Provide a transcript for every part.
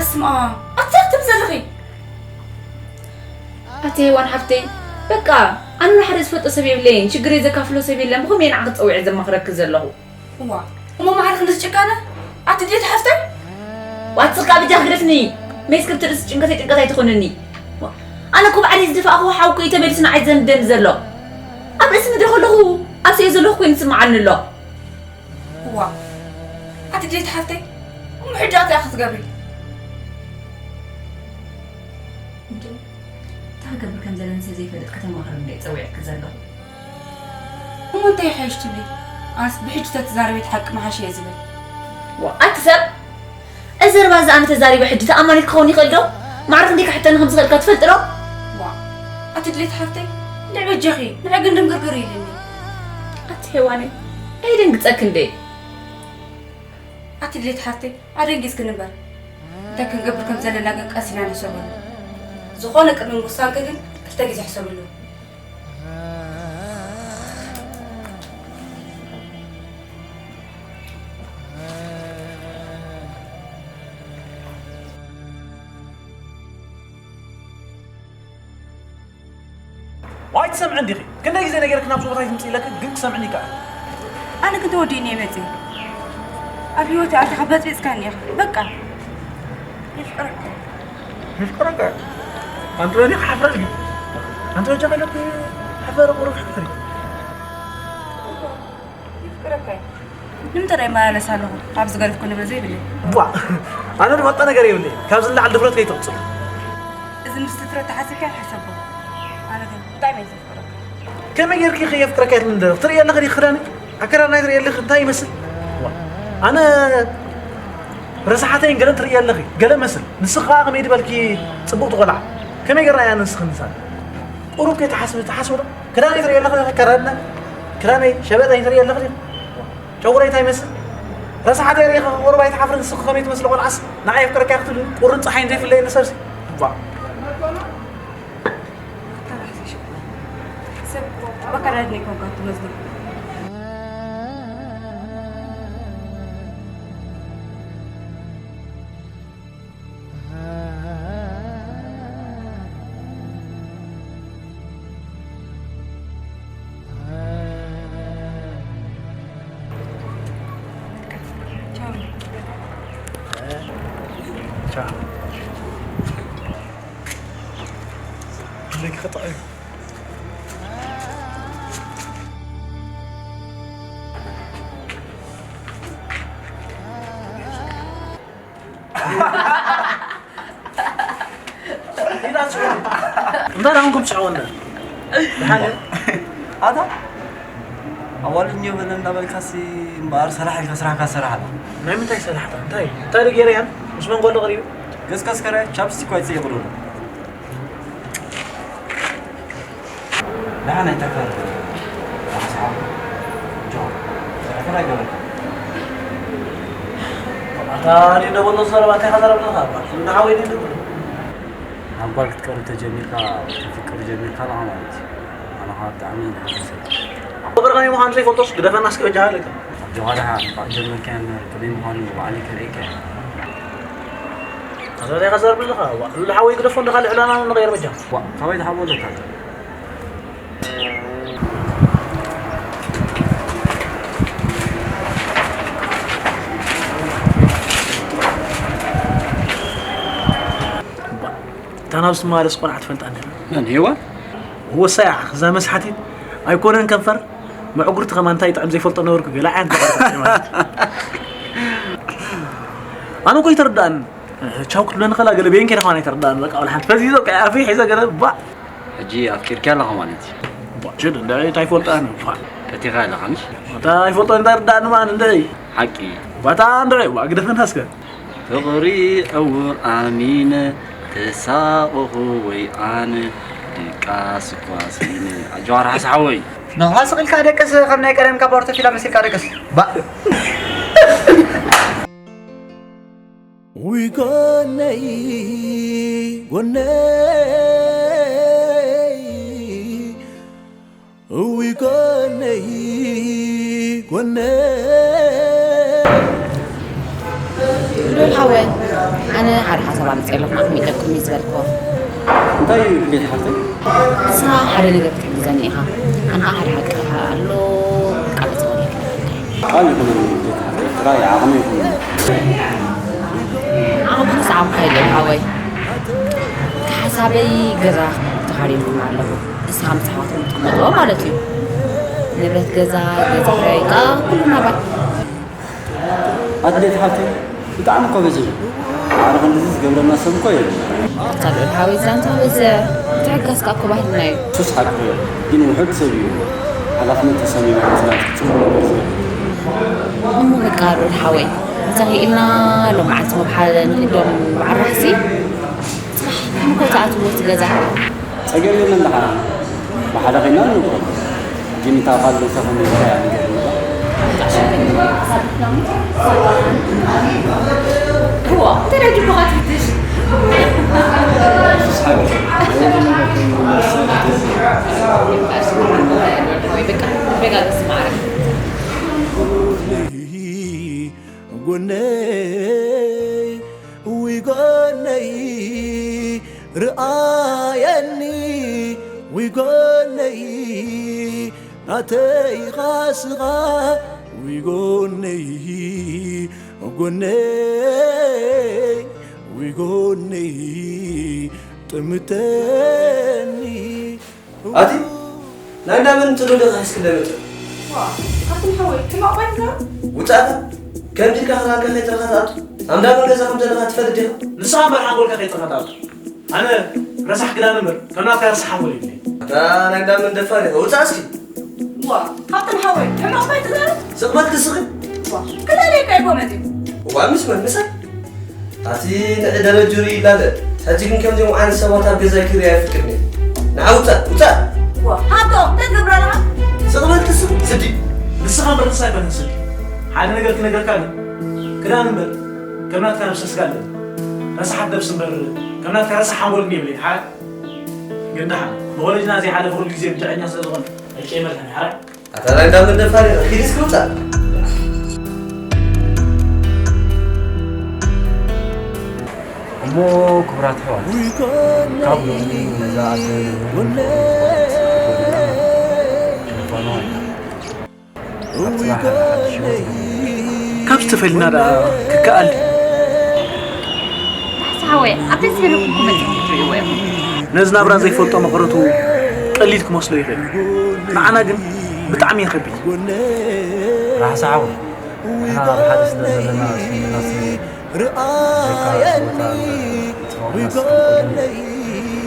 ስማ ኣትሰርትም ዘለኺ ኣቲ ሄዋን ሓፍተይ፣ በቃ ኣነ ሓደ ዝፈልጦ ሰብ የብለይን፣ ሽግረይ ዘካፍሎ ሰብ የለን። ብኸመይ ንዓኺ ፀዊዐ ዘማኽረኪ ዘለኹ? እዋ እሞ መዓር ክንድዚ ጭካነ ኣቲ ድሌት ሓፍተይ? ዋትስካ ብጃ ክደፍኒ ሜስክብ ትርእስ ጭንቀተይ ጭንቀት ኣይትኾንኒ። ኣነ እኮ ባዕለይ ዝደፋእኽዎ ሓው እኮ እዩ ተመሊሱ ንዓይ ዘንደኒ ዘሎ። ኣብ ርእሲ ምድሪ ከለኹ ኣብ ስየ ዘለኹ ኮይኑ ዝስምዓኒ ኣሎ። እዋ ኣቲ ድሌት ሓፍተይ፣ እሞ ሕጂ ኣቲ ክትገብሪ? እንታይ ክገብር ከም ዘለኒ ስለ ዘይፈልጥ ከተማኽረኒ እየ ጸዊዐኪ ዘለኹ። እሞ እንታይ ይሓይሽ ትብሊ? ኣነስ ብሕጂ ተተዛረበ እቲ ሓቂ መሓሸ እየ ዝብል። ዋ ኣቲ ሰብ፣ እዚ ዘረባ እዚ ኣነ ተዛሪበ ሕጂ ተኣማኒት ክኸውን ይኽእል ዶ? ማዕረ ክንደይ ክሕተኒ ከም ዝኽእልካ ትፈልጢ ዶ? ዋ ኣቲ ድሌት ሓፍተይ፣ እንድዒ በጃኺ ንዕግን ድንግርግር ኢልኒ። ኣቲ ሄዋነይ፣ ኣይደንግጸኪ እንዴ? ኣቲ ድሌት ሓፍተይ፣ ኣደንጊጽክኒ እምበር እንታይ ክንገብር ከም ዘለና ግን ቀስ ኢልና ንሕሰበሉ። ዝኾነ ቅድሚ ምውሳንኪ ግን ክልተ ግዜ ሕሰብሉ። ዋይ ትሰምዕን ዲኺ? ክንደይ ግዜ ነገርክ ናብዚ ቦታ ኣይትምፅእ ኢለክ ግን ክሰምዕን ይከኣል። ኣነ ግን ተወዲእኒ እየ መፅእ ኣብ ህይወት ኣቲኻ በፅቢፅካኒ ኢኻ በቃ። ይፍቅረካ። ይፍቅረካ። ኣንተ ወዲኻ ሓፍረል ግን ኣንተ ወጃ ከለክ ሓፈር ቁሩብ ሓፈር። ይፍቅረካ እዩ። ንምንታይ ይመላለስ ኣለኹ? ኣብ ዝገደፍኩ ንብረት ዘይብለይ። ቧ! ኣነ ዝፈልጦ ነገር የብለይ። ካብዚ ንላዕሊ ድፍረት ከይትቕጽሉ። እዚ ምስ ድፍረት ተሓሲብካ ይሕሰቦ። ኣነ ግን ብጣዕሚ እየ ዘፍቅረካ። ከመይ ጌርኪ ከየፍቅረካ እየ ትብሊ ዘለኺ? ትርእይ ኣለኺ ዲኺ ክዳነይ? ኣከዳድናይ ትርእይ ኣለኺ እንታይ ይመስል? ዋ! ኣነ ረሳሓተይን ገለን ትርእይ ኣለኺ። ገለ መስል። ንስኺ ከኣ ከመይ ድበልኪ ጽብቕቲ ቆልዓ። ከመይ ጌርና እያ ንስኺ ንሳን? ቁሩብ ከይትሓስቢ ትሓስቢ ዶ? ክዳነይ ትርእይ ኣለኺ ኣከዳድና? ክዳነይ ሸበጠይ ትርእይ ኣለኺ ዲኺ? ጨጉረይ እንታይ ይመስል? ረሳሓተይ ርኢኺ ቁሩብ ኣይትሓፍርን ንስኺ ከመይ ትመስሊ ቆልዓስ ንዓይ የፍቅረካ ክትብሊ ቁርን ጸሓይን ዘይፍለየኒ ሰብሲ። ባ። ሰብ እኮ በከራድ ነው የኮንካት ትመስል። ቻው። ቻው። እንታይ ደኣ ኮንኩም ትስሕቑ እንዳ? ደሓን እዩ? ኣታ ኣዋልድ እኒኦ በለ እንዳበልካሲ እምበኣር ሰራሕ ኢልካ ስራሕካ ትሰርሕ ኣለኻ። ናይ ምንታይ ሰላሕታ? እንታይ? እንታይ ዶ ገይረ እየ? ምስ መን ከሎ ቀሪቡ? ገጽካ እስከ ርኣ፣ ቻፕስቲክ እኳ ኣይትጽይቕሉ። ደሓን ኣይተፈር። ኣስሓብ ጆ፣ ተረፈ ኣይገበርካ። ኣታ እኔ እንደበሎ ዘረባ እንታይ ከዘረብ ኣለኻ? ንሓወይ ድዩ? ኣብ ጓል ክትቀርብ ተጀሚርካ፣ ተፍቅር ጀሚርካ ኣለኻ ማለት እዩ። ኣነ ኸዓ ብጣዕሚ እየ ዝሓጎሰ። ፍቕሪ ከመይ ምዃኑ ዘይፈልጦስ ግደፈና እስከ በጃኻ ኢለካ። ኣጆኻ ደሓን፣ ካብ ጀመርካዮ እምበር ከመይ ምዃኑ ባዕለይ ከርእየካ እየ። ኣታ እንታይ ከዘርብ ኣለኻ? ዋእ፣ ሉል ሓወይ ግደፎ እንዳ ካልእ ዕላና ንቐየር በጃ። ዋእ፣ ካበይ ትሓቦ ኣለካ? እታ ናብዚ ትመላለስ ቆልዓ ትፈልጣ እንዲኻ? መን፣ ሄዋን? ወሳያ፣ እዛ መስሓቲት ኣይኮነን ከንፈር፣ መዕጉርቲ ከማን እንታይ ይጥዕም ዘይፈልጦ ነበርኩ፣ ገለ ዓይነት መዕጉርቲ ማለት። ኣነ እኮ ኣይተረድኣን። ቻው ክትብለኒ ከላ ገለ በይን ከይደ ከማን ኣይተረድኣን። በቃ፣ ወላ ሓንቲ ፈዚዞ፣ በቃ፣ ኣፈይ ሒዘ ገለ፣ ባእ። ሕጂ ኣፍቂርኪ ኣለኻ ማለት እዩ። ባእ፣ ችድ፣ እንደ እንታይ ይፈልጦ ኣነ፣ ባእ። ፈቲኻ ኣለኻ፣ ምሽ? እታ ኣይፈልጦ እንታይ ርድኣኒ ማን፣ እንደ ሓቂ። ባታ፣ እንደ፣ ባእ፣ ግደፈና እስከ። ፍቕሪ ዕውር ኣሚነ፣ ተሳቐኹ ወይ ኣነ፣ ድቃስ እኳ ስኢነ። ኣጆኻ ርሓስ ሓወይ። ንውሓ ስቕ ኢልካ ደቅስ፣ ከም ናይ ቀደምካ ፖርቶፊላ መሲልካ ደቅስ። ባእ። ውይ ጎነይ፣ ጎነይ፣ ውይ ጎነይ፣ ጎነይ። ሉል ሓወይ፣ ኣነ ሓደ ሓሳብ ኣምፅእ ኣለኹ፣ ንዓኹም ኢለኩም እዩ ዝበልክዎ። እንታይ እዩ ድሌት ሓፍተይ? ንስኻ ሓደ ነገር ክትሕግዘኒ ኢኻ። ኣነ ሓደ ሓቂ ኣሎ፣ ቃል ዝመለክ። ቃል ይኹን ድሌት ሓፍተይ፣ ጥራይ ዓቕሚ ይኹን። ዓቕሚ ዝዓቕምካ የለን ሓወይ። እቲ ሓሳበይ ገዛ ተኻሪምኩም ኣለኹ። ንስኻ ምስ ኣሕዋትኩም ትቕመጥዎ ማለት እዩ። ንብረት ገዛ፣ ገዛ ክራይ፣ ቃ ኩሉ ናባይ። ኣድሌት ሓፍተይ፣ ብጣዕሚ እኮ በዚሑ። ማዕረ ክንድዚ ዝገብረና ሰብ እኮ የለን። ኣታ ልዑል ሓወይ፣ ዛንታ በዘ ምትሕግጋዝካ እኮ ባህልና እዩ። እሱስ ሓቂ እዩ፣ ግን ውሑድ ሰብ እዩ ሓላፍነት ተሰሚዑ ምስላ ጽቡቕ ነገር ዝገብር። እሞ በቃ ልዑል ሓወይ፣ እንተ ኽኢልና ሎማዓንቲ መብሓለ ንኺዶም በዓል ራሕሲ ጽባሕ ክንኮ ትኣትዎ እቲ ገዛ። ጸገም የለን ደሓን። ብሓደ ኸይና ንነግሮ። ግን እታ ቃል ተኸሚልካ እያ ንገርኒ። እዋ፣ እንታይ ደጅ በኻ ትፍትሽ? ጎነይ፣ ውይ ጎነይ፣ ርኣየኒ፣ ውይ ጎነይ፣ ናተይ ኻስኻ፣ ውይ ጎነይ፣ ጎነይ፣ ውይ ጎነይ፣ ጥምተኒ። ኣቲ፣ ናይ እንዳ መን ትልእልእ ሒዝክለ መጺእኪ? ዋ፣ ካብቶም ሓወይ፣ ሕማቕ ባይ ትዛረብ? ውጻእ እታ። ከምዚ ኢልካ ክዳንካ ከይጥረኻ ትኣቱ። ኣብ እንዳ መን ገዛ ከም ዘለኻ ትፈልጥ ዲኻ? ንስኻ እምበር ሓንጎልካ ከይጥረኻ ትኣቱ። ኣነ ረሳሕ ክዳን እምበር፣ ከም ናትካ ረሳሕ ሓንጎል የብለይን። ኣታ ናይ እንዳ መን ደፋር ኢኻ? ውጻእ እስኪ። ዋ፣ ካብቶም ሓወይ፣ ሕማቕ ባይ ትዛረብ? ስቕ በል ትስኺ። ዋ፣ ክላለየካ እኮ መጺኡ። ዋ፣ ምስ መን? ምሳይ? ኣቲ ንዒ ደረጅኡ ርኢ ይላለ። ሕጂ ግን ከምዚኦም ዓይነት ሰባት ኣብ ገዛይ ክርኢ ኣይፍቅድን እየ። ንዓ ውጻእ፣ ውጻእ! ዋ፣ ሃብቶም፣ እንታይ ትገብር ኣለኻ? ስቕ በል ትስቕ፣ ስዲ። ንስኻ እምበር ንሳ ኣይኮነን ስዲ። ሓደ ነገር ክነግረካ ኣሎ። ክዳን እምበር ከም ናትካ ነብሰ ስጋ ኣለኒ። ረሳሓት ነብሲ እምበር ከም ናትካ ረሳሕ ሓንጎል እንድየ ይብለይ። ሓደ ግን ደሓን ብኮሌጅና ዘይሓለፈ ኩሉ ግዜ ብድዐኛ ስለ ዝኾነ ዕጨይ መድሓኒ። ሓራይ? ኣታ ናይ እንዳ መን ደፋር ኢኻ? ኪድ እስኪ ውጻእ። እሞ ክቡራት ኣሕዋት፣ ካብ ሎሚ ነዛ ኣደ ንብሩህ ካብ ዝተፈልና ደኣ ክከኣል ድዩ? ካሕሳ ሓወይ፣ ኣብ ደስ ዝበለኩም መጺኹም ክትርእይዎ ኢኹም። ነዚ ናብራ ዘይፈልጦ መቐረቱ ቀሊል ክመስሎ ይኽእል፣ ንዓና ግን ብጣዕሚ እዩ ከቢድ። ካሕሳ ሓወይ፣ ንሕና ኣብ ሓደ ስለ ዘለና ስምዒትና ስለ ዘይከኣል ስወታ እምበር፣ ጽባቕና ስለ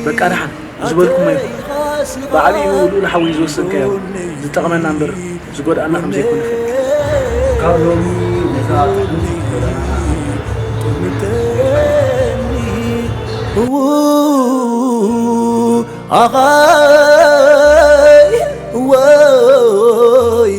በቃ ደሓን። ዝበልኩሞ ኢኹም። ብዓቢኡ ልኡል ሓወይ ዝወሰንካዮ ዝጠቕመና እምበር ዝጎድኣና ከም ዘይኮነ ፈልጥ። ካብ ሎሚ ነዛ ጥዕምቲ ጎደናና እዉ ኣኻይ ወይ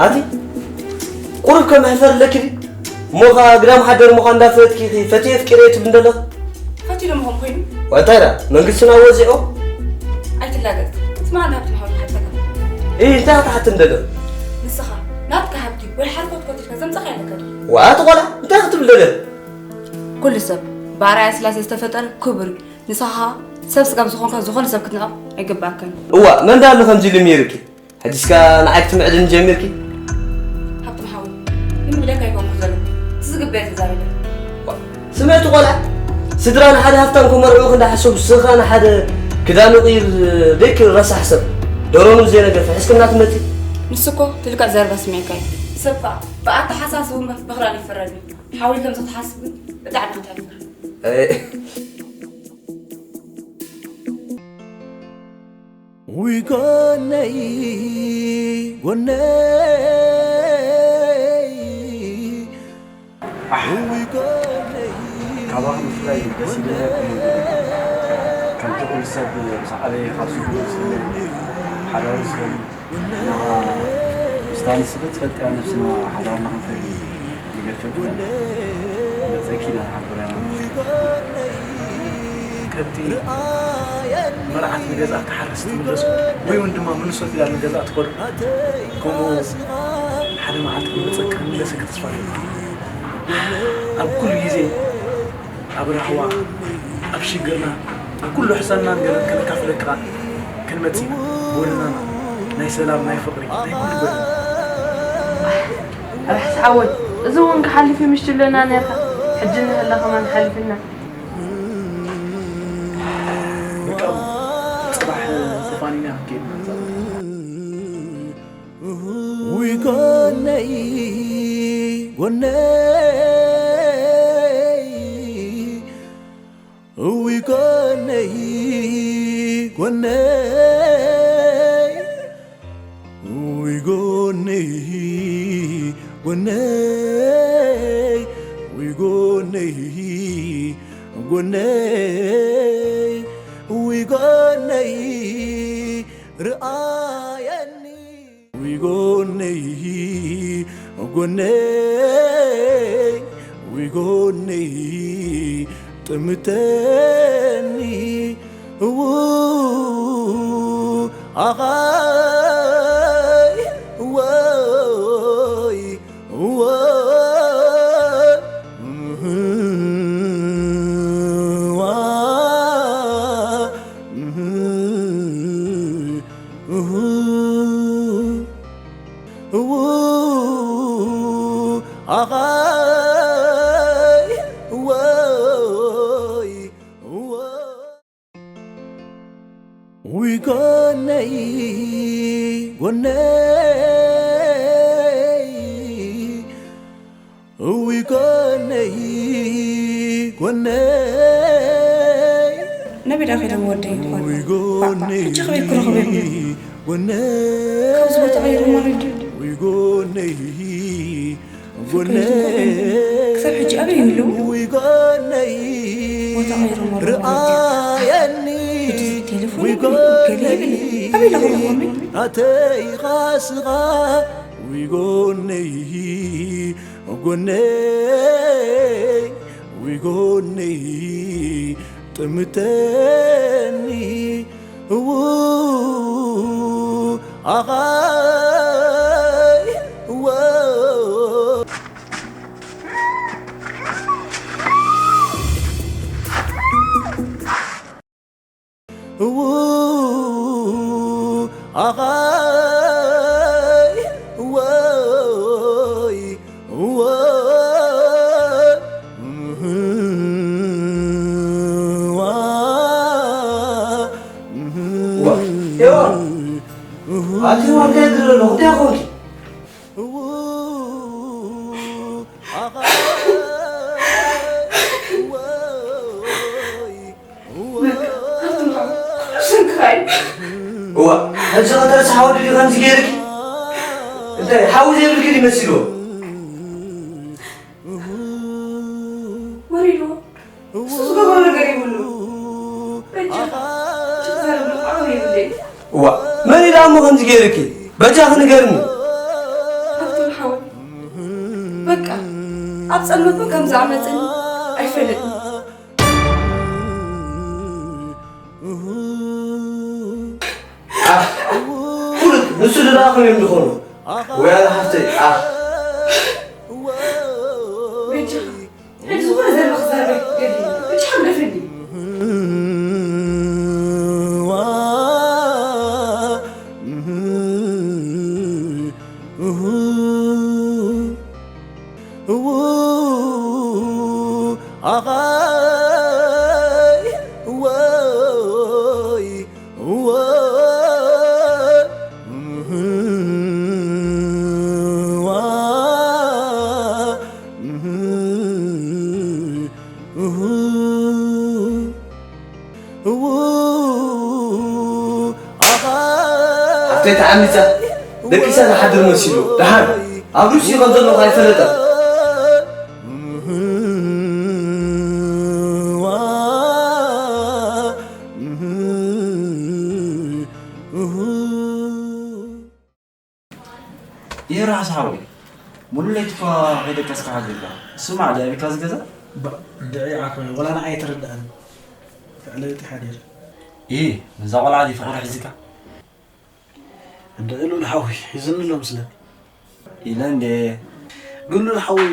ኣቲ ቁሩብ ከ መሕፈር ኣለኪ ድዩ? እሞ ኸኣ ግዳም ሓደር ምዃን እንዳፈለጥኪ ኢኺ ፈትየ ኣፍቂረዮ ትብሊ ዘለኺ? ፈትዩ ዶ ምዃን ኮይኑ? ዋይ እንታይ ደኣ መንግስትና ወዚዑ? ኣይትላገጽ። ትማል ሃብቲ ምዃኑ ሓተካ። እይ እንታይ ክትሓትኒ ዘለኺ? ንስኻ ናትካ ሃብቲ ወይ ሓርኮት ኮቲልካ ዘምጻኻዮ ኣለካ ድዩ? ዋ ኣቲ ቆልዓ እንታይ ክትብል ዘለኺ? ኩሉ ሰብ ብኣርኣያ ስላሴ ዝተፈጠረ ክቡር እዩ። ንስኻ ሰብ ስጋብ ዝኾንካ ዝኾነ ሰብ ክትንዕቕ ኣይግብኣካን። እዋ መን ደኣ ኣሎ ከምዚ ኢሉ ምሂሩኪ? ሕጂስ ከኣ ንዓይ ክትምዕድኒ ጀሚርኪ? ሃብቶም ሓወይ፣ ንምዕዳካ ኣይኮንኩ ዘለኹ። እቲ ዝግበየ ተዛረቢ። ዋ፣ ስምዕቲ ቆልዓ፣ ስድራ ንሓደ ሃፍታም ክመርዕዉኺ እንዳሓሰቡ፣ ስኻ ንሓደ ክዳኑ ቅይር ደይክ ረሳሕ ሰብ፣ ደሮኑ ዘይነገፈ፣ ሒዝክና ትመጺ? ንሱ እኮ እቲ ልክዕ ዘረባ ስሚዕካ እዩ። ሰብ ከኣ ብኣተሓሳስቡ እምበር ብኽዳን ይፍረድ እዩ። ሓወይ ከምዚ ክትሓስብ ግን ብጣዕሚ ሓንታ ይፍረድ። ኣይ። ውይ ጎነይ፣ ጎነይ፣ ኣባኹም ብፍላይ ደስ ይብለኒ። ከምቲ ኩሉ ሰብ ምስ ዓበየ ካብ ስድርኡ ዝፍለ ሓዳሩ ዝፈሊ፣ ንዓ ምስታ ንስኺ ትፈልጥያ ነብስና ሓዳርና ክንፈሊ ንገድፈኪ ኢና። መጸኪ ኢና ንሓብር ኢና። ከምቲ መርዓት ንገዝኣ ክትሓርስ ትምለስ፣ ወይ እውን ድማ ምንሶት ኢላ ንገዝኣ ትኸዶ፣ ከምኡ ሓደ መዓልቲ ክመጸካ ንመለሰኪ ተስፋ ኣለኒ። ኣብ ኩሉ ግዜ ኣብ ራህዋ፣ ኣብ ሽግርና፣ ኣብ ኩሉ ሕሰምናን ገለን ከነካፍለካ ክንመጽእ ኢና። ጎደናና ናይ ሰላም፣ ናይ ፍቕሪ፣ ናይ ኩሉ ጎደና። ርሕስ ሓወይ፣ እዚ እውን ክሓልፍ እዩ ምሽ ትብለና ነርካ። ሕጂ እንሀላ ከማን ሓሊፍልና። በቃ ጽባሕ ተፋኒና ክንከይድ ኢና። ውይ ጎነይ፣ ጎነይ፣ ውይ ጎነይ፣ ጎነይ፣ ውይ ጎነይ፣ ጎነይ፣ ውይ ጎነይ፣ ጎነይ፣ ውይ ጎነይ፣ ርኣየኒ። ውይ ጎነይ፣ ጎነይ፣ ውይ ጎነይ፣ ጥምተኒ፣ እዉ፣ ኣኻይ፣ እወይ፣ እወይ፣ እህዋ፣ እህ፣ እሁ፣ እዉ፣ ኣኻይ፣ እወይ፣ እወይ። ውይ ጎነይ፣ ጎነይ፣ እውይ ጎነይ፣ ጎነይ። ናበይ ደኣ ከይዶም ወደይ ይኾኑ? ውይ ጎነይ፣ ሕጂ ከመይ ክረኽቦም? ጎነይ። ካብዚ ቦታ ቀይሮም ማለት ድዩ? ውይ ጎነይ፣ ፍቅሪ ጎነይ። ክሳብ ሕጂ ኣበይ ይህልው? ውይ ጎነይ፣ ቦታ ቀይሮም ኣለዉ ማለት ድዩ? ርኣየኒ። እቲ ቴሌፎን ውይ ይብል፣ ገለ ይብል። ጎነይ፣ ኣበይ ለኽረኽቦም? ናተይ ኻስኻ። ውይ ጎነይ፣ ጎነይ፣ ውይ ጎነይ፣ ጥምተኒ፣ እዉ፣ ኣኻይ፣ እዎ። እዉ፣ ኣኻይ፣ እወይ፣ እወይ፣ እህዋ፣ እህዋ። ዋ፣ ሄዋ፣ ኣቲ ዋ፣ እንታይ ትብል ኣለኹ? እንታይ ኮንኪ? እዉ፣ ኣኻይ፣ እወይ። እዋ፣ ሕጂ ኸ ተረሳ ሓወዲ ድዩ ከምዚ ገይርኪ? እንታይ ሓዊ ዘይብልኪ ድዩ መሲልዎ? ወሪድዎ። እሱ ዝገበሮ ነገር የብሉ። በጃኻ፣ ሕጂ ክዛረብ ልኽዖ የብለይ። እዋ፣ መን ኢላ እሞ ከምዚ ገይርኪ? በጃኺ ንገርኒ። ሃብቶም ሓወይ፣ በቃ፣ ኣብ ጸልመት ከም ዝኣመጸኒ ኣይፈለጥን። ኣህ፣ ፍሉጥ፣ ንሱ ዝለኣኾም እዮም ዝኾኑ። ወያነ ሃፍተይ፣ ኣህ። በጃኻ፣ ሕጂ ዝኾነ ዘረባ ክዛረብ ኣይትደሊ። በጃኻ ግደፈኒ። እዉ፣ ኣኻይ፣ እወይ፣ እወይ፣ እዋ፣ እህ፣ እሁ። እዉ፣ ኣኻ ሓፍተይ ተዓሚጻ ደቂሳ ዝሓድር መሲሉ፣ ደሓር ኣብ ሩስዩ ከም ዘለኹ ኣይፈለጠን። ኣስሓወይ፣ ሙሉ ለይቲ እኳ ከይደቀስካ ሓዲርካ። ስማዕ፣ ድኣ ቤትካ ዝገዛ? ባ-፣ እንድዒ ዓኸ፣ ወላ ንዓይ ኣይተረድኣን። ክዕለጥ ሓዲር። ኢ፣ ነዛ ቆልዓ ድዩ ፍቕሪ ሒዝካ? እንድዒ ሉል ሓወይ፣ ሒዝኒ ኣሎ ምስለን። ኢለ እንዴ? ግን ሉል ሓወይ፣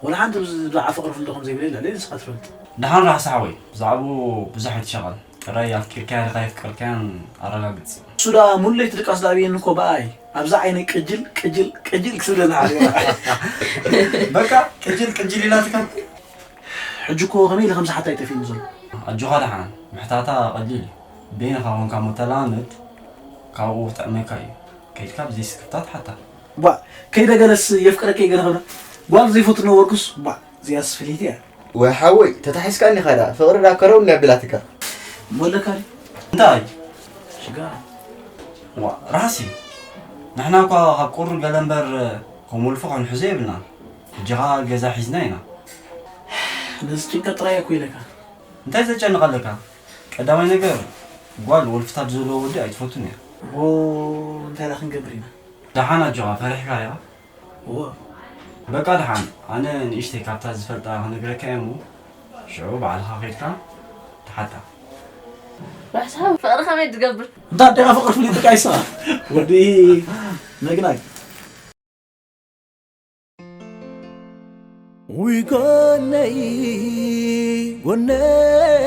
ወላ ሓንቲ ብዛዕባ ፍቕሪ ፍልጦ ከም ዘይብለ ኢላ፣ ለይስ ንስኻ ትፈልጥ። ደሓን ራሕሲ ሓወይ፣ ብዛዕባኡ ብዙሕ ኣይትሻቐል። ጥራይ ኣፍቂርካያ ዲኻ ኣይፍቀርካያን ኣረጋግጽ። እሱ ደኣ ሙሉ ለይቲ ድቃስ ደኣ ኣብየኒ እኮ ብኣይ። ኣብዛ ዓይነይ ቅጅል፣ ቅጅል፣ ቅጅል ክትብለኒ ሓሪማ። በቃ፣ ቅጅል፣ ቅጅል ኢላትካ። ሕጂ እኮ ከመይ ኢለ ከም ዝሓታ እዩ ጠፊእኒ ዘሎ። ኣጆኻ ደሓን፣ ምሕታታ ቀሊል እዩ። በይንኻ ኮንካ እሞ ተላመድ፣ ካብኡ ክጥዕመካ እዩ። ከይድካ ብዘይ ስክፍታ ትሓታ። ባ፣ ከይደ ገለስ የፍቅረኪ ገለ ክብላ። ጓል ዘይፈቱ ነበርኩስ፣ ባ፣ እዚኣስ ፍልይቲ እያ። ወይ ሓወይ፣ ተታሒዝካኒ ኸዳ፣ ፍቕሪ ዳ ከረው እናቢላትካ። እሞ ኣለካ ድዩ? እንታይ? ሽጋራ። ዋ፣ ራሲ። ንሕና እኳ ካብ ቁሪ ገለ እምበር፣ ከም ወልፊ ክንሕዞ የብልናን። ሕጂ ኸኣ ገዛ ሒዝና ኢና። ነዚ ጭንቀት ጥራይ እኮ ኢለካ። እንታይ ዘጨንቕ ኣለካ? ቀዳማይ ነገር፣ ጓል ወልፍታት ዘለዎ ወዲ ኣይትፈቱን እያ። ዎ፣ እንታይ ደኣ ክንገብር ኢና? ደሓን ኣጆኻ፣ ፈሪሕካ ኢኻ? እወ። በቃ ደሓን፣ ኣነ ንእሽተይ ካብታ ዝፈልጣ ክነግረካ እየ እሞ፣ ሽዑ ባዕልኻ ኸይድካ ትሓታ። ባሕሳብ ፍቕሪ ከመይ ትገብር? እንታ ኣዴኻ ፍቕሪ ፍሊጥካ ይስኻ። ወዲ ነግናግ። ውይ ጎነይ፣ ጎነይ።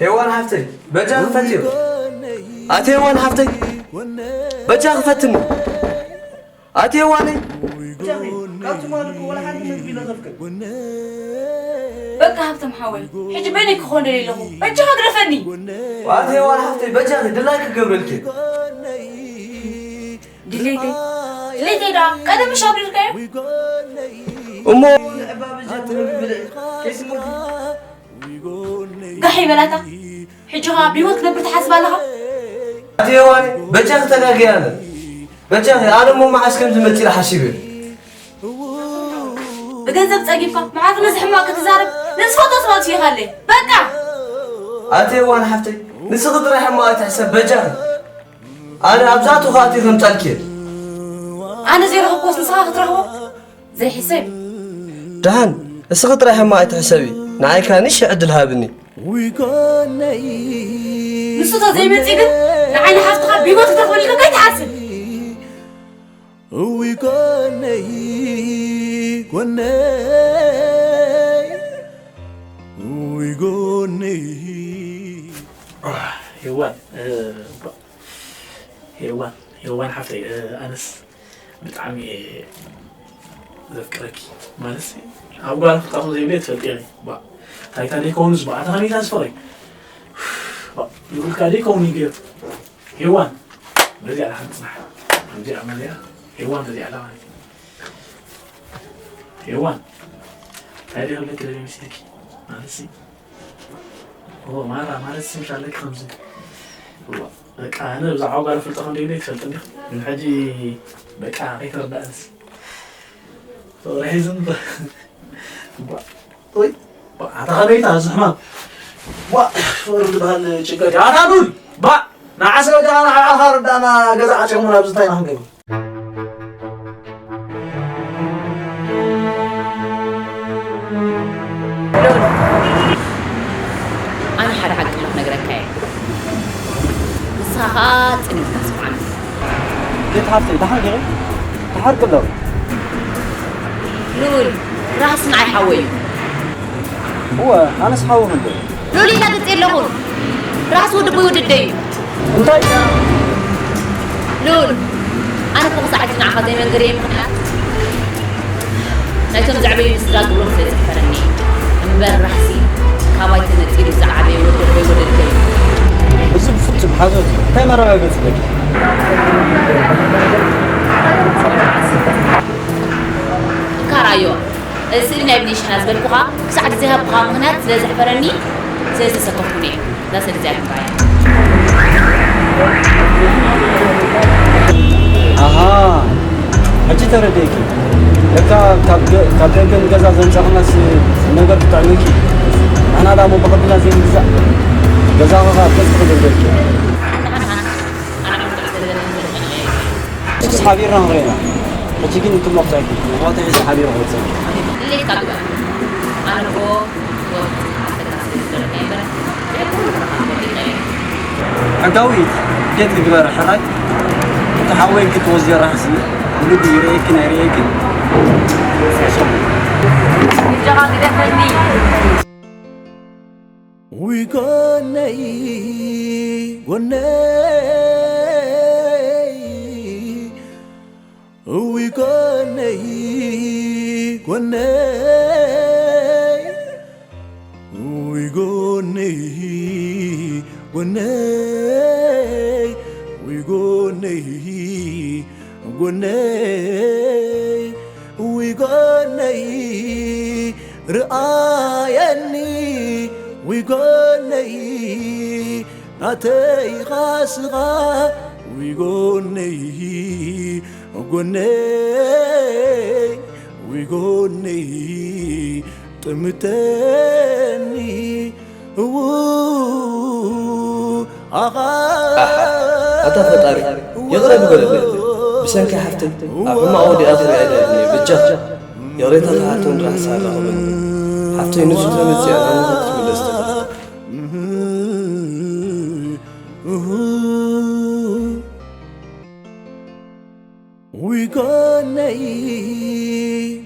ሄዋን ሓፍተይ፣ በጃ ክፈትዮ። ኣቲ ሄዋን ሓፍተይ፣ በጃ ክፈትኒ። ኣቲ ሄዋነይ። በጃኺ፣ ካብ ትማሊ እኮ ወላ ሓንቲ ምግቢ ነተፍቅድ። በቃ ሃብቶም ሓወይ፣ ሕጂ በይነይ ክኾን ደልየ ኣለኹ። በጃኻ ግደፈኒ። ኣቲ ሄዋን ሓፍተይ፣ በጃኺ፣ ድላይኪ ክገብረልኪ። ድሌተይ፣ ድሌተይ ደኣ ቀደም ምሽ ኣብሪርካዮ? እሞ ንዕባ በጃ ትብሊ ብልዒ፣ ከይትሞቲ። ጋሕ ይበላታ። ሕጂ ኸኣ ብህይወት ክነብር ትሓስብ ኣለኻ? ኣቲ ሄዋን፣ በጃኺ ተጋግየ ኣነ። በጃኺ፣ ኣነ እሞ መዓስ ከም ዝመጽእ ኢለ ሓሲበ። ብገንዘብ ጸጊብካ፣ መዓት ነዚ ሕማቕ ክትዛረብ፣ ነዚ ዝፈትዎ ሰብ ኣጥፊእካለይ። በቃ! ኣቲ ሄዋን ሓፍተይ፣ ንስኺ ጥራይ ሕማቕ ኣይትሕሰብ፣ በጃኺ። ኣነ ኣብዛ ትኹኣቲ ከምጻልኪ እየ። ኣነ ዘይረኸብኩዎስ ንስኻ ክትረኽቦ? ዘይሕሰብ። ደሓን፣ እስኺ ጥራይ ሕማቕ ኣይትሕሰቢ። ንዓይ ከኣ ንእሽተይ ዕድል ሃብኒ። ንሱ ተዘይመጺኡ ግን ንዓይ ንሓፍትኻ ብህይወት ክትረኽበሉ ኢልካ ከይትሓስብ። እውይ ጎነይ፣ ጎነይ፣ እውይ ጎነይ። ሄዋን፣ እ፣ ባ-፣ ሄዋን፣ ሄዋን ሓፍተይ፣ እ፣ ኣነስ ብጣዕሚ እየ ዘፍቅረኪ። ማለትሲ፣ ኣብ ጓል ኣፍቃሪ ዘይብለይ ትፈልጢ ኢኺ። ባ፣ ታይታ ደይከውንስ፣ ባ፣ ኣታ ከመይ ኢልካ ዝፈቕረይ? ባ፣ ልኡልካ ደይከውን እዩ ገይሩ። ሄዋን፣ በዚኣ ኢኻ ትጽናሕ። ከምዚኣ መሊኣ፣ ሄዋን በዚኣ ኣላ ማለት እዩ። ሄዋን፣ እንታይ ደይ ክብለኪ ደልየ መሲልኪ? ማለትሲ፣ ኦ፣ ማራ፣ ማለት ስምሽ ኣለኪ ከምዚ። ዋ፣ በቃ፣ ኣነ ብዛዕባ ጓል ኣፍልጦ ከም ደይብለይ ትፈልጢ እንዲኺ። ግን ሕጂ፣ በቃ፣ ከይተረዳእንስ። ፍቕሪ ሒዙ እምበር። ዋ፣ ወይ፣ ዋ፣ ኣታ ከመይ ኢልካ፣ እዚ ሕማም? ዋ፣ ፍቕሪ ዝበሃል ጭንቀት እዩ። ኣታ ሉል፣ ባ፣ ንዓሰብ ጃና ንዓኻ ረዳእና፣ ገዛ ዓፂኹም ናብዚ እንታይ ኢና ክንገብር? ኣነ ሓደ ሓቂ ክነግረካ እየ። ንስኻ ኸኣ ጽን ኢልካ ስምዓኒ። ቤት ሃፍተይ፣ ደሓን ዲኺ? ደሓር ቅለል። ልኡል፣ ራህሲ ንዓይ ሓወይ እዩ። እወ፣ ኣነስ ሓወኺ እንዶ። ልኡል ኢለ ገጽ የለኹን። ራህሲ ወዲ ቦይ ወደደይ እዩ። እንታይ? ልኡል፣ ኣነ እኮ ክሳዕ ሕጂ ንዓኻ ዘይመንገረይ ምኽንያት ናይቶም ዘዕበዩኒ ስድራ ግብሮም ስለ ዘሕፈረኒ እምበር ራህሲ ካባይ ተነጺሉ ዝዓበየ ወዲ ቦይ ወደደይ እዩ። እዚ ብፍጹም ሓሶት እዩ። እንታይ መረጋገጺ ኣለኪ? እንካ ርኣዮ። እዚ ስእሊ ናይ ብኒሽና ዝበልኩኻ ክሳዕ ግዜ ሃብኩኻ ምኽንያት ስለ ዘሕፈረኒ ስለ ዝተሰከፍኩኒ እየ። እዛ ስእሊ እዚኣ ግን ርኣያ። ኣሃ፣ ሕጂ ተረዲእኪ። ለካ ካብ ገ-፣ ካብ ደገ ንገዛ ዘምጻኹናስ ነገር ክጥዕመኪ። ንሕና ደኣ እሞ ብቐቢልና ዘይንግዛእ። ገዛኻ ኸኣ ኣብ ገጽ ክደርበልኪ። ኣነ ዕሙቕ ስለ ዘለኒ ዘደንቕ እየ። ሓቢርና ንኽእል ኢና። ሕጂ ግን እንትሞኽተኪ ምኽንያቱ ሕጂ ሓቢሩ ክወፅእ። ሕጋዊት ዴት ንግበር ሕራይ። እቲ ሓወይ ክትወስዲ ራሕሲ ልቢ ይርእየኪ ናይ ርእየኪ። ውይ ጎነይ ጎነይ ውይ ጎነይ ጎነይ ውይ ጎነይ ጎነይ ውይ ጎነይ ጎነይ ውይ ጎነይ ርኣየኒ ውይ ጎነይ ናተይ ኻስኻ ውይ ጎነይ ጎነይ ውይ ጎነይ ጥምተኒ እዉ ኣኻ ኣታ ፈጣሪ ይቕረ ግበረለይ። ብሰንኪ ሓፍተይ ኣብ ሕማቕ ወዲኣ ክሪኣ ኣይደልን እየ። በጃኻ ይቕሬታ ክሓቶ ንራሕሳ ኣራኽበኒ። ሓፍተይ ንሱ ተመፅያ ናብ ንሱ ክትምለስ ትብል። ውይ ጎነይ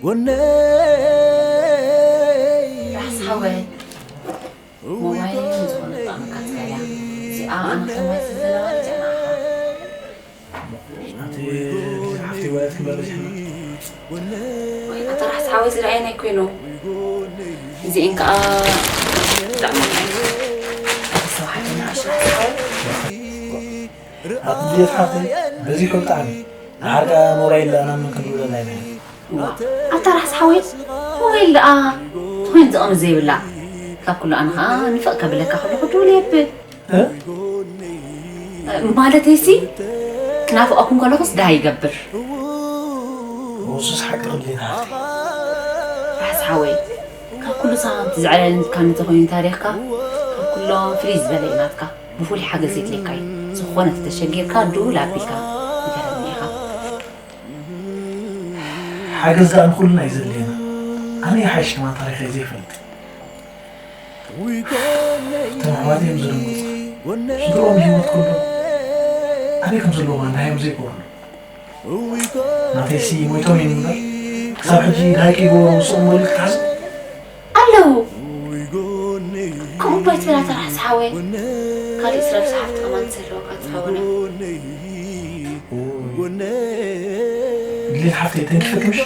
ጎነይ ራሕሲ ሓወይ ሞባይለይ ዝኾነ ጠቕምካ ትኽእል እያ። እዚኣ ኣነ ከማይ ስለ ዘለዋ እዚኣ ንዓኻ። ሓፍቲ ወለት ክመለስ ኢና። ወይ ኣታ ራሕሲ ሓወይ ዝረኣየኒ ኣይኮይኑ። እዚኤን ከኣ ብጣዕሚ ኣስተውሓይተና እሺ ራሕሲ ሓወይ። ኣትሌት ሓፍተይ በዚሑ ብጣዕሚ ንዓርካ ሞባይል ደኣ ናብ መን ክንድውለላ ኢና። ኣታ ራሕሲ ሓወይ ሞባይል ደኣ ተኾይኑ ዝቕንስ ዘይብላ ካብ ኩሉ ኣነ ኸዓ ንፍቕ ከብለካ ከለኹ ድውል የብል እ? ማለተይሲ ክናፍቐኩም ከለኹስ ደሃይ ይገብር እሱስ ሓቂ ክብለና ሓፍተይ ራሕሲ ሓወይ ካብ ኩሉ ሳንቲ ዝዕለልካኒ ተኾይኑ ታሪኽካ ካብ ኩሎም ፍልይ ዝበለ እዩ ናትካ ብፍሉይ ሓገዝ የድልየካ እዩ። ዝኾነ ተተሸጊርካ ድውል ኣቢልካ ንገረኒ ኢኻ። ሓገዝ ደኣ ንኹልና እዩ ዘድልየና። ኣነ ይሓይሽ ከማን ታሪኸይ ዘይፈልጥ። እቶም ኣሕዋተይ እዮም ዝድንግፁ። ስድርኦም ብህይወት ከለዉ ኣበይ ከም ዘለዉ ከማን ደሃዮም ዘይገብሩሉ። ናተይሲ ሞይቶም እዮም እምበር ክሳብ ሕጂ ደሃይ ከይገበሩ ምስኦም መሊኡ ክትሓስብ ኣለዉ ከምኡ እባ ኣይትበል ኣታ ራሕሲ ሓወይ። ካሊእ ስራሕ ምስ ሓፍቲ ከማን ትሰልወካ ትኸውን እያ። ድሌት ሓፍተይ ተንኪፈኪ ምሽ?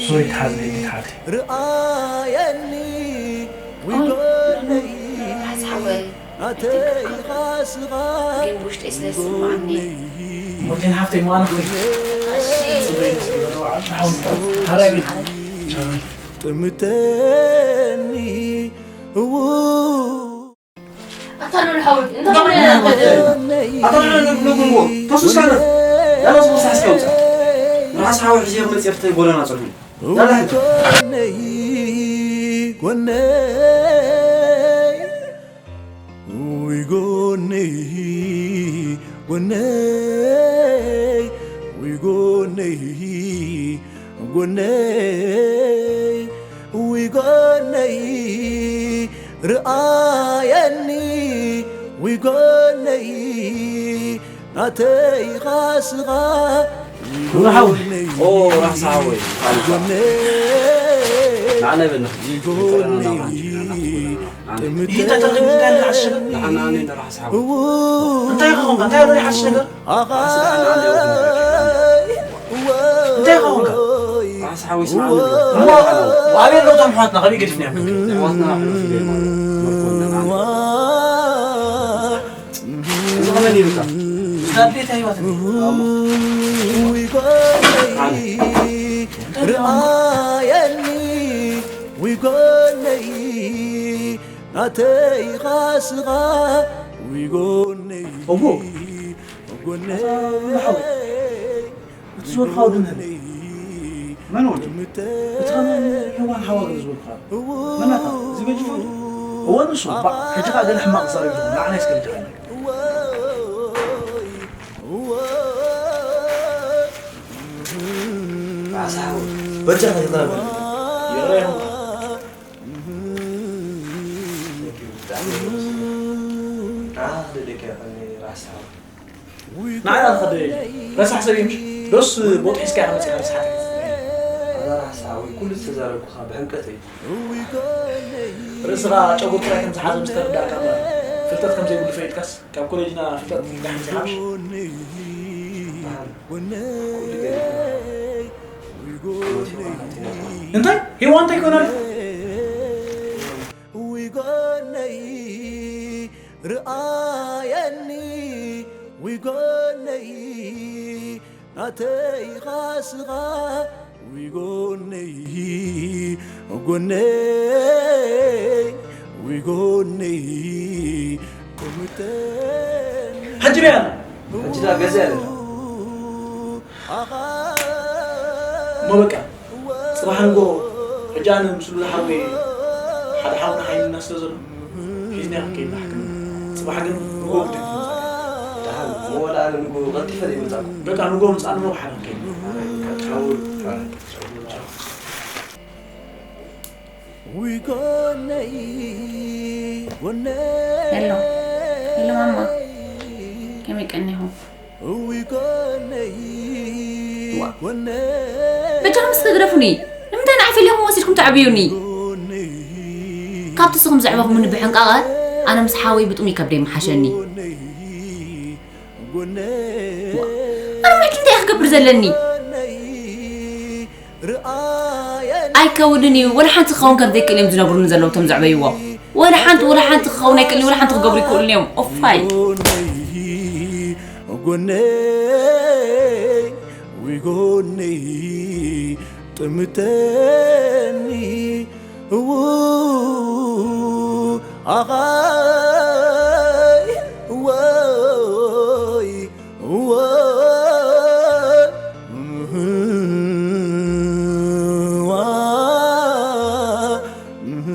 ሶሪ ትሓዝለይ ድሌት ሓፍተይ። ራሕሲ ሓወይ ግን ብውሽጠይ ስለ ዝስምዓኒ ሞቴን ሓፍተይ ምዃና ክብል እሺ ሓራይ ቤት ጥምተኒ እዉ ኣታ ሉል ሓወይ ኣታ ሉል ንጉምዎ ተሱስ ካነ ያለ ሰው ሳስከውት ራስ ሓወ ሕዚ መጽፍ ተይ ጎለና ጽልሚ ያለ ጎነይ ጎነይ ውይ ጎነይ ጎነይ ውይ ጎነይ ጎነይ ውይ ጎነይ ርኣየኒ ውይ ጎነይ ናተይ ኻስኻ ኑር ሓወይ ኦ ራስ ሓወይ ንዓና ይበልና ይንተ ተረኺቡ እንታይ ሓሸገር ንዓና ኣነ ራስ ሓወይ እንታይ ከኾንካ እንታይ ሓሸገር እንታይ ከኾንካ ራስ ሓወይ ስማ እሞ ኣበይ ኣለዉ እቶም ኣሕዋትና ከመይ ገዲፍናዮም ኣሕዋትና ሕሉፍ ይገርማ መርኮና እዚ ከመን ይብልካ ስታዴት ኣይዋትን ርኣየኒ ውይ ጎነይ ናተይ ኻስኻ ውይ ጎነይ እሞ ጎነይ እቲ ዝበልካ ወዲ መን መን ወዲ እቲ ከመን ሄዋን ሓዋ ገለ ዝበልካ መናታ እዚ ገጅፉ እወ ንሱ ባ ሕጂ ከዓ ገለ ሕማቕ ዛረብ ዝኾነ ንዓና ይስከልጅኻ ነገር ራስ ሓወይ፣ በጃኻ ይቕረ በል። ይቕረ ይኹን። ንዓኻ ክደልየካ ይኽእል እየ ራስ ሓወይ። ንዓይ ኣልኸደ ረሳሕ ሰብ እዩ ምሽ? ዶስ ቦጥ ሒዝካ ኢኻ መጺኻ ረሳሕ? ኣዛ ራስ ሓወይ፣ ኩሉ ዝተዛረብኩኻ ብሕምቀት እዩ። ርእስኻ ጨጉር ጥራይ ከም ዝሓዘ ምስ ተረዳእካ እምበር፣ ፍልጠት ከም ዘይብሉ ፈሊጥካስ፣ ካብ ኮሌጅና ፍልጠት ዳሕን ኢኻ ምሽ? እንታይ? ሄዋን እንታይ ኮይና ኣላ? ዊጎነይ ርኣየኒ፣ ዊጎነይ ናተይ ኻስኻ፣ ዊጎነይ፣ ጎነይ፣ ዊጎነይ፣ ቁምተኒ። ሕጂ በያ። ሕጂ ዳ ገዛ ያለ። እሞ በቃ፣ ጽባሕ ንጎ፣ ሕጂ ኣነ ምስ ሉላ ሓወይ ሓደ ሓውና ሓይልና ስለ ዘሎ፣ ሒዝና ክንከይድ ንሓክም። ጽባሕ ግን ንጎ ግድን ክትመጽእ። ደሓን፣ እሞ ወላ ኣነ ንጎ ቀልጢፈ ዘይመጻእኩ። በቃ፣ ንጎ ምጻእ፣ ንጎ ብሓደ ክንከይድ። ቻው። ቻው። ሄሎ፣ ሄሎ ማማ፣ ከመይ ቀኒኹም? ዋ፣ በጃኹም እስከ ግደፉኒ። ንምንታይ ንዓይ ፈሊኹም ወሲድኩም ተዕብዩኒ? ካብቲ ንስኹም ዘዕበኹምኒ ብሕንቃቐ፣ ኣነ ምስ ሓወይ ብጥሙይ ከብደይ ምሓሸኒ። ዋ፣ ኣነ ሕጂ እንታይ እየ ክገብር ዘለኒ? ኣይከውንን እዩ። ወላ ሓንቲ ክኸውን ከም ዘይክእል እዮም ዝነግሩኒ ዘለዉ እቶም ዘዕበይዎ። ወላ ሓንቲ፣ ወላ ሓንቲ ክኸውን ኣይክእልን፣ ወላ ሓንቲ ክገብሩ ኣይክእሉን እዮም። ኦፋይ። ጎነይ፣ ወይ ጎነይ፣ ጥምተኒ፣ እዉ፣ ኣኻይ፣ እወይ፣ እወ፣ እህዋ፣ እህ።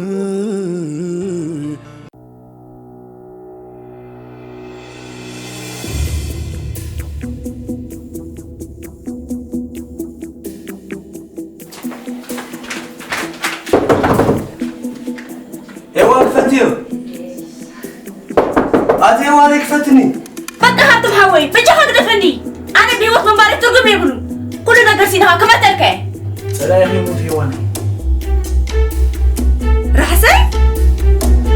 ሄዋን ክፈትዮ። ኣቲ ሄዋን ክፈትኒ። በቃ ሃብቶም ሓወይ፣ በጃኻ ግደፈኒ። ኣነ ብህይወት ምንባረይ ትርጉም የብሉን። ኩሉ ነገር ሲኢንካ ክመተልካ እየ። ጸላኢኺ ይሙት ሄዋን። ራሕሰይ?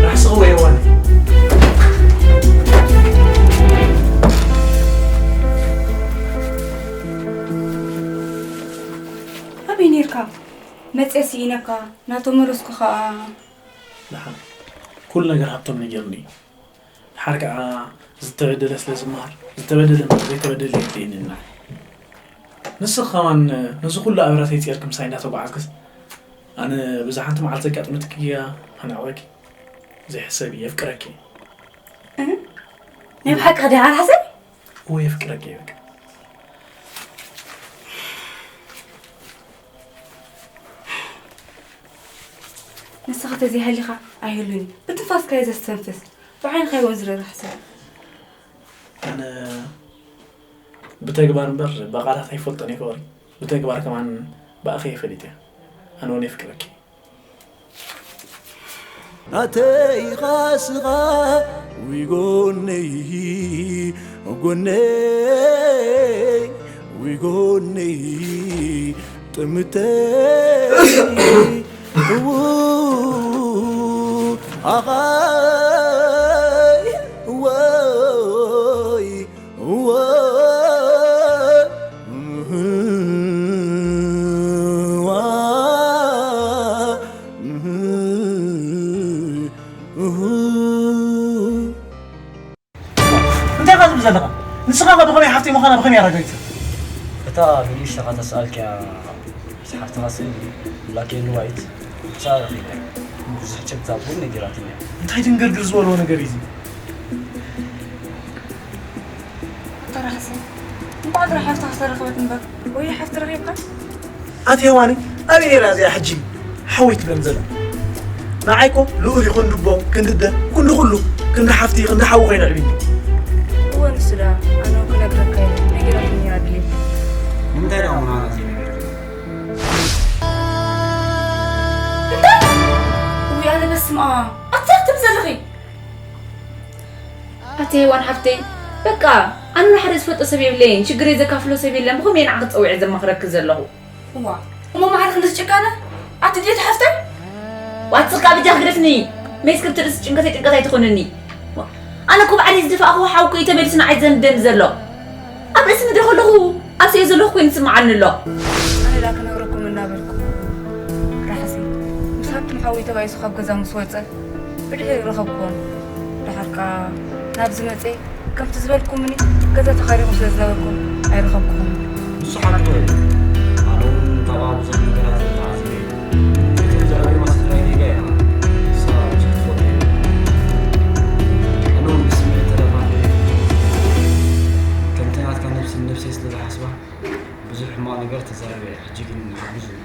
ራሕስኺ ወይ ሄዋን። ኣበይ ኔርካ? መጽየ ስኢነካ፣ ናተመለስኩ ኸኣ። ደሓን። ኩሉ ነገር ሃብቶም ነጊሩኒ እዩ። ደሓር ከኣ ዝተበደለ ስለ ዝመሃር፣ ዝተበደለ እምበር ዘይተበደለ የድልየኒ ንዓይ። ንስኺ ከማን ነዚ ኩሉ ኣበራተይ ጺርኪ ምሳይ እንዳተጓዓዝክስ፣ ኣነ ብዛ ሓንቲ መዓልቲ ዘጋጠመትኪ ጌጋ ከነዕቕበኪ ዘይሕሰብ እየ፣ የፍቅረኪ እየ። እህ? ናይ ብሓቂ ዲኻ ራሕሰይ? እወ፣ የፍቅረኪ እየ በቃ። ንስኻ ተዘይሃሊኻ ኣይህሉን እዩ። ብትንፋስካ እየ ዘስተንፍስ። ብዓይንኻ ይወንዝረር ራሕሰይ። ኣነ ብተግባር እምበር ብቓላት ኣይፈልጦን እየ ፍቕሪ። ብተግባር ከማን ብኣኸ እየ ፈሊጠ። ኣነ እውን የፍቅረኪ። ናተይ ኻስኻ ዊጎነይ፣ ጎነይ፣ ዊጎነይ፣ ጥምተይ፣ እዉ፣ ኣኻይ፣ እወይ፣ እወ፣ እህዋ፣ እህ፣ እህ። እንታይ ኢኻ ትብል ዘለኻ? ንስኻ ኸ ብኸመይ ሓፍተይ ምዃና ብኸመይ ኣረጋጊጽካ? እታ ንእሽተኻ ተስኣልክያ ምስ ሓፍትኻ ስእሊ ብላክ ኤንድ ዋይት ምሳኣ ረኺበ። ብዙሕ ጭብጣ እውን ነጊራትኒ እያ። እንታይ ድንግርግር ዝበልዎ ነገር እዩ እዚ? ኣታ ራሕሲ፣ እንቋዕ ድሮ ሓፍትኻ ተረኽበት እምበር፣ ወይ ሓፍቲ ረኺብካ? ኣቲ ሄዋኒ፣ ኣበይ ነይራ እዚኣ ሕጂ ሓወይ ትብለን ዘላ? ንዓይ እኮ ልኡል ይኹን ልቦ፣ ክንዲ ኣደ፣ ክንዲ ኩሉ፣ ክንዲ ሓፍቲ፣ ክንዲ ሓዊ ኮይኑ ኣዕብዩኒ። እወ፣ ንሱ ደኣ ኣነ እውን ክነግረካ ኢለ፣ ነጊራትኒ እያ ኣድለይቲ። ንምንታይ ደኣ እሞ ንዓና ዘይነገርክና? ስምዓ፣ ኣታ ትብ ዘለኺ ኣቲ ሄዋን ሓፍተይ፣ በቃ ኣነ ሓደ ዝፈልጦ ሰብ የብለይን፣ ሽግረይ ዘካፍሎ ሰብ የለን፣ ብኸመይ ንዓኺ ጸዊዐ ዘማኽረኪ ዘለኹ? እዋ፣ እሞ ማዕረ ክንድዚ ጭካነ? ኣቲ ድሌት ሓፍተይ? ዋትስካ ብጃ ግደፍኒ፣ መይስ ክብቲ ርእሲ ጭንቀተይ ጭንቀት ኣይትኾንኒ። ዋ፣ ኣነ እኮ ባዕለይ ዝደፋእኽዎ ሓው እኮ እዩ ተመሊሱ ንዓይ ዘንደኒ ዘሎ። ኣብ ርእሲ ምድሪ ከለኹ ኣብ ስየ ዘለኹ ኮይኑ ይስምዓኒ ኣሎ። ኣነ ደኣ ክነግረኩም እናበልኩ ራሕሲ ምስ ሃብቶም ሓወይ ተባኢሱ ካብ ገዛ ምስ ወጸ ብድሕሪኡ ረኸብኩዎም። ደሓር ከኣ ናብዚ መጸ ከምቲ ዝበልኩምኒ ገዛ ተኻሪኹም ስለ ዝነበርኩም ኣይረኸብኩኹምን። ንሱ ሓቂ እዩ። ኣነ እውን ካብኣ ብዙሕ ነገራት ተዓዚበ እየ። እቲ ዘዕበየ ማስተራይ ጌጋ እያ። ንሳ ብዙሕ ትፈልጦ እያ። ኣነ እውን ብስምዒት ተደፋፊረ እየ። ከምቲ ናትካ ነብሲ ንነብሰይ ስለ ዝሓስባ ብዙሕ ሕማቕ ነገር ተዛሪበ እየ። ሕጂ ግን ሓጉስ እየ።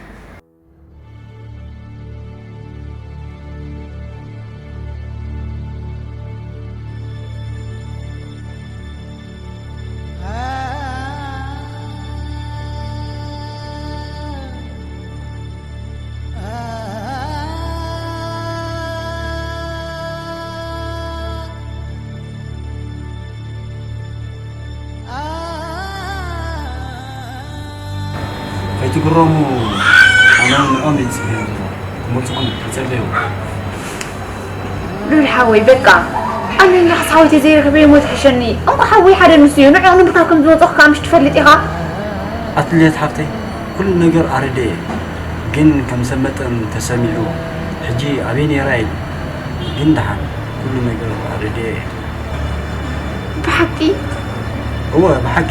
ከይትግረሙ፣ ኣነ ንዕኦም እየ ዝጽበዮም ዘለኹ። ክመርጽኹም ይጸበዩ። ሉል ሓወይ፣ በቃ፣ ኣነ ንራስ ሓወይተይ ዘይረኽበ ይሞት ሕሸኒ። እንቋ ሓወይ ሓደ ንሱ እዩ። ንዕኡ ንምርካብ ከም ዝመጽኹ ከኣ ምሽ ትፈልጥ ኢኻ። ኣትሌት ሓፍተይ፣ ኩሉ ነገር ኣረደ እየ። ግን ከም ሰብ መጠን ተሰሚዑ። ሕጂ ኣበይ ነይራ ኢሉ። ግን ደሓን፣ ኩሉ ነገር ኣረደ እየ። ብሓቂ? እወ፣ ብሓቂ።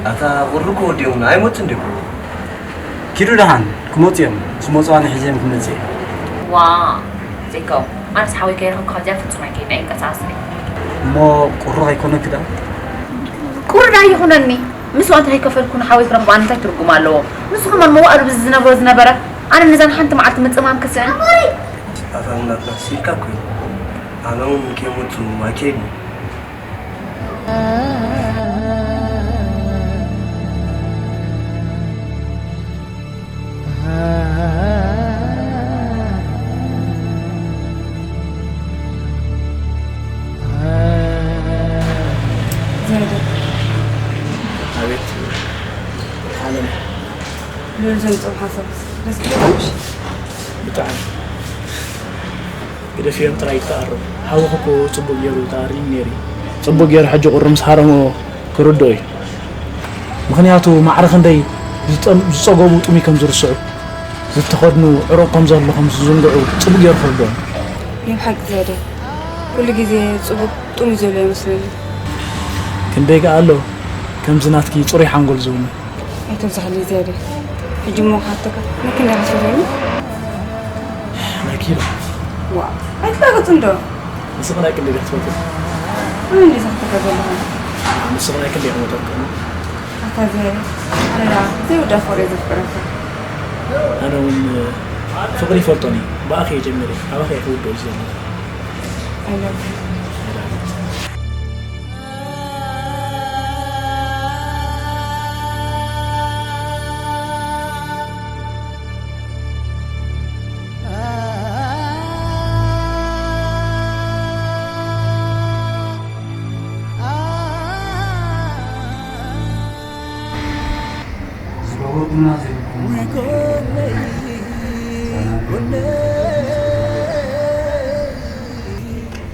ኣታ ቁሪ እኮ ወዲኦምና ኣይሞቱን ድዮም? ኪዱ ደሓን ክመፁ እዮም። ምስ መፁ ኣነ ሒዘዮም ክመፅእ እየ። ዋ ዜካው፣ ኣነስ ሓወይ ከይረኸብኩ ካብዚኣ ፍጹም ኣይከይድን ኣይንቀሳቐስን እየ። እሞ ቁሪ ከይኮነኪ ደኣ? ቁሪ ደኣ ይኹነኒ። ምስኡ እንተዘይከፈልኩ ንሓወይ ክረኽቦ ኣነ እንታይ ትርጉም ኣለዎ? ንሱ ከማን መዋእሉ ብዚ ዝነብሮ ዝነበረ፣ ኣነ ነዛን ሓንቲ መዓልቲ ምጽማም ክስእን። ኣታ እናትና ሲልካ እኮ እዩ። ኣነ እውን ከይመፁ ኣይከይድን። ዛይደ። ኣቤት ዓለም። ልዑል ዘምፅኦም ሓሳብ ደስ ይብለካ ምሽ? ብጣዕሚ። ግደፍዮም ጥራይ ይተኣረም። ሓውኺ እኮ ጽቡቕ ገይሩ ተኣርዩኒ ነይሩ እዩ። ጽቡቕ ገይሩ ሕጂ ቁሪ ምስ ሃረሞ ክርድኦ እዩ። ምኽንያቱ ማዕረ ክንደይ ዝጠም-፣ ዝጸገቡ ጥሙይ ከም ዝርስዑ፣ ዝተኸድኑ ዕሩቕ ከም ዘሎ ከም ዝዝንግዑ ጽቡቕ ገይሩ ክርድኦ እዩ። ናይ ብሓቂ ዘደ፣ ኩሉ ግዜ ጽቡቕ ጥሙይ ዘሎ ይመስለኒ። ክንደይ ከኣ ኣሎ ከምዚ ናትኪ ጽሩይ ሓንጎል ዝውንን። ኣይተብዝሓለይ ዝያዳ። ሕጂ እሞ ክሓተካ፣ ናይ ክንደይ ክትፈትወኒ? ናይ ኪሎ። ዋእ፣ ኣይትላገጽ እንዶ። ንስኺ ናይ ክንደይ ዲኺ ትፈትዊ? ኣነ እንድየ ዝሓተካ ዘለኹ። ንስኺ ናይ ክንደይ ክመጠጥኩ? ኣታ ዝያዳ፣ ኣነ ደኣ ዘይውዳእ ፍቕሪ እየ ዘፍቅረካ። ኣነ እውን ፍቕሪ ይፈልጦን እየ። ብኣኺ እየ ጀሚረ። ኣባኺ እየ ክውድኦ ዝደሊ። I love you.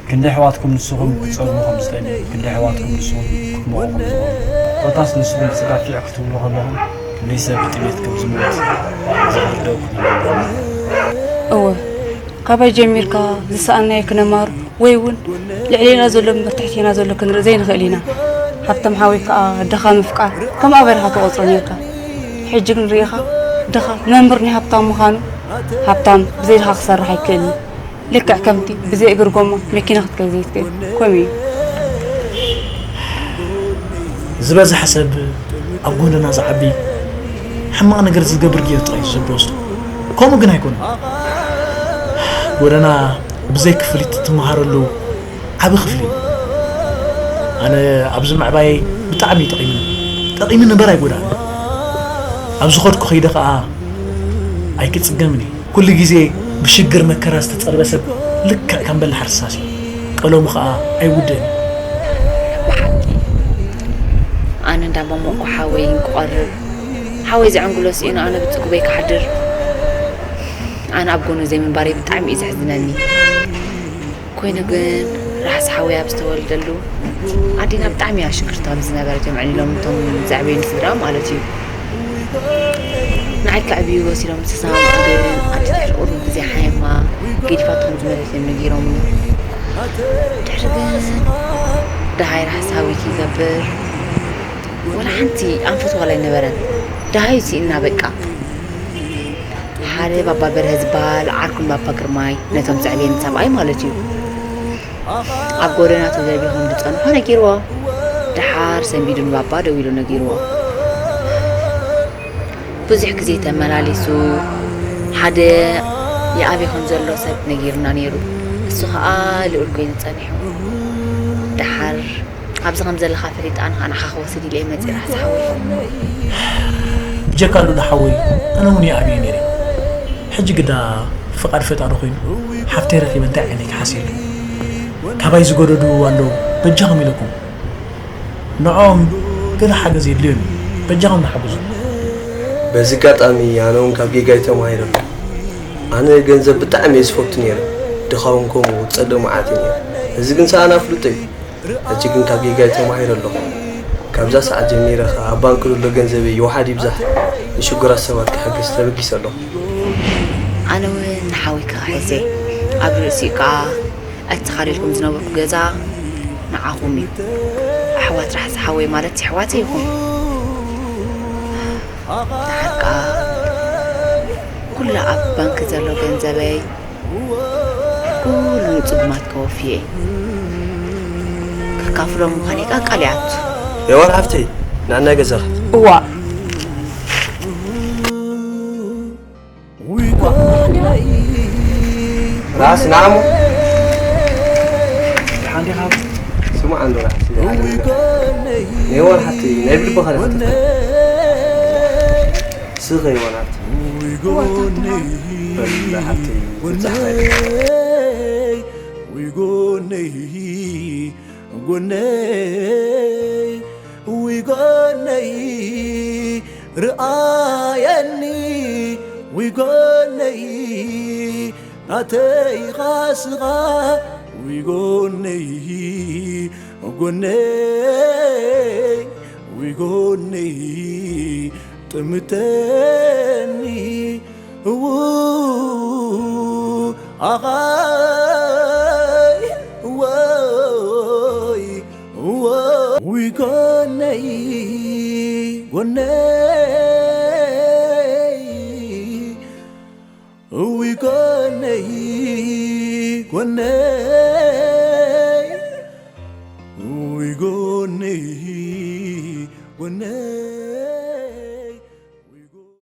ክንደይ ኣሕዋትኩም ንስኹም ክትጸልሙ ከም ዝጠልዩ፣ ክንደይ ኣሕዋትኩም ንስኹም ክትመቑ ከም ዝኾኑ፣ ኮታስ ንስኹም ብጽጋብ ፊዕ ክትብሉ ከለኹም ክንደይ ሰብ ብጥሜት ከም ዝሞት ዝርደው ክትብሉ ኣለኹም። እወ፣ ካባይ ጀሚርካ ዝሰኣናዮ ክነማሩ ወይ እውን ልዕሌና ዘሎ እምበር ትሕቴና ዘሎ ክንርኢ ዘይንኽእል ኢና። ሃብታም ሓወይ ከኣ ድኻ ምፍቃር ከም ኣበርሃ ትቖጽሮ ኔርካ። ሕጂ ግን ርኢኻ ድኻ መምህር ናይ ሃብታም ምዃኑ። ሃብታም ብዘይ ድኻ ክሰርሕ ኣይክእልን እዩ። ልክዕ ከምቲ ብዘይ እግሪ ጎማ መኪና ክትከይድ ዘይትክእል ከምኡ እዩ። ዝበዝሐ ሰብ ኣብ ጎደና ዝዓቢ ሕማቕ ነገር ዝገብር ገይሩ ጥራይ እዩ ዝብወስዶ። ከምኡ ግን ኣይኮነን። ጎደና ብዘይ ክፍሊት ትመሃረሉ ዓቢ ክፍሊ እዩ። ኣነ ኣብዚ ምዕባየይ ብጣዕሚ እዩ ጠቒሙኒ። ጠቒሙኒ እምበር ኣይጎድኣን። ኣብ ዝኸድኩ ከይደ ከኣ ኣይክጽገምን እየ። ኩሉ ግዜ ብሽግር መከራ ዝተጸርበ ሰብ ልክዕ ከም በላሕ ርሳስ እዩ። ቀለሙ ኸኣ ኣይውድእን እዩ። ብሓቂ ኣነ እንዳመሞቕኩ ሓወይ እንክቐርብ ሓወይ ዘዕንግሎ ስኢኑ ኣነ ብጽጉበይ ክሓድር ኣነ ኣብ ጎኑ ዘይምንባረይ ብጣዕሚ እዩ ዘሕዝነኒ። ኮይኑ ግን ራሕሲ ሓወይ ኣብ ዝተወልደሉ ኣዴና ብጣዕሚ እያ ሽግርቲ ከም ዝነበረት እዮም ዕሊሎም እቶም ዘዕበዩኒ ስድራ ማለት እዩ። ንዓይ ከዕብዩ ወሲዶም ዝተሰማምዑ ግን ኣዴና ድሕሪ ቁሩብ ግዜ ሓየማ ገዲፋቶም ዝመጸት እዮም ነጊሮምኒ። ድሕሪ ግን ደሃይ ራሕሲ ሓወይ ከይገብር ወላ ሓንቲ ኣንፈት ዋላ ኣይነበረን። ደሃዩ ስኢንና በቃ። ሓደ ባባ በርሀ ዝበሃል ዓርኩ ንባባ ግርማይ ነቶም ዘዕብየኒ ሰብኣይ ማለት እዩ ኣብ ጎደና ተዘርቢኾም ዝጸንሑ ነጊርዎ። ደሓር ሰንቢዱ ንባባ ደዊሉ ነጊርዎ። ብዙሕ ግዜ ተመላሊሱ ሓደ ይኣበይ ከም ዘሎ ሰብ ነጊሩና ነይሩ። እሱ ኸኣ ልኡል ኮይኑ ጸኒሑ። ደሓር ኣብዚ ከም ዘለኻ ፈሊጠ ኣነ ኸኣ ንዓኻ ክወስድ ኢለ እየ መጺእ ራሕሲ ሓወይ። ብጀካ ሉሉ ሓወይ ኣነ እውን ይኣብየ ነይረ። ሕጂ ግዳ ፍቓድ ፈጣሪ ኮይኑ ሓፍተይ ረኺበ እንታይ ዓይነይ ክሓስየሉ። ካባይ ዝገደዱ ኣለዉ በጃኹም ኢለኩም። ንዕኦም ገለ ሓገዝ የድልዮም እዩ። በጃኹም ንሓግዞም። በዚ ኣጋጣሚ ኣነ እውን ካብ ጌጋይ ተማሂረ ኣለኹ። ኣነ ገንዘብ ብጣዕሚ እየ ዝፈቱ ነይረ። ድኻ እውን ከምኡ ክጸልእ መዓት እየ ነይረ። እዚ ግን ሰኣን ኣፍልጦ እዩ። ሕጂ ግን ካብ ጌጋይ ተማሂረ ኣለኹ። ካብዛ ሰዓት ጀሚረ ኸኣ ኣብ ባንክ ዘሎ ገንዘበይ ይውሓድ ይብዛሕ ንሽጉራት ሰባት ክሕግዝ ተበጊሰ ኣለኹ። ኣነ እውን ንሓወይ ክሕግዝ እየ። ኣብ ርእሲኡ ከኣ እቲ ተኻልልኩም ዝነበርኩ ገዛ ንዓኹም እዩ። ኣሕዋት ራሕሲ ሓወይ ማለት ኣሕዋተይ ኢኹም። ደሓር ከኣ ኩሉ ኣብ ባንክ ዘሎ ገንዘበይ ኩሉ ንጽጉማት ከወፍዮ እየ። ከካፍሎም ምዃነይ ከኣ ቃል ይኣቱ። ሄዋን ሓፍተይ ንኣና ገዛኻ። እዋእ። ራስ ናሙ ሓንዲኻ ስሙ ዓንዶ ራስ ኔወር ሓቲ ናይ ብልቦ ኸነ ስኸ ይወናት በላ ሓቲ ትብጻሕ ናይ ጎነይ ውይ ጎነይ ርኣየኒ ውይ ጎነይ ናተይ ኻስኻ ውይ ጎነይ ጎነይ ውይ ጎነይ ጥምተኒ እዉ ኣኻይ ወይ ወይ ጎነይ ጎነይ እዊ ጎነይ ጎነይ እዊ ጎነይ ጎነይ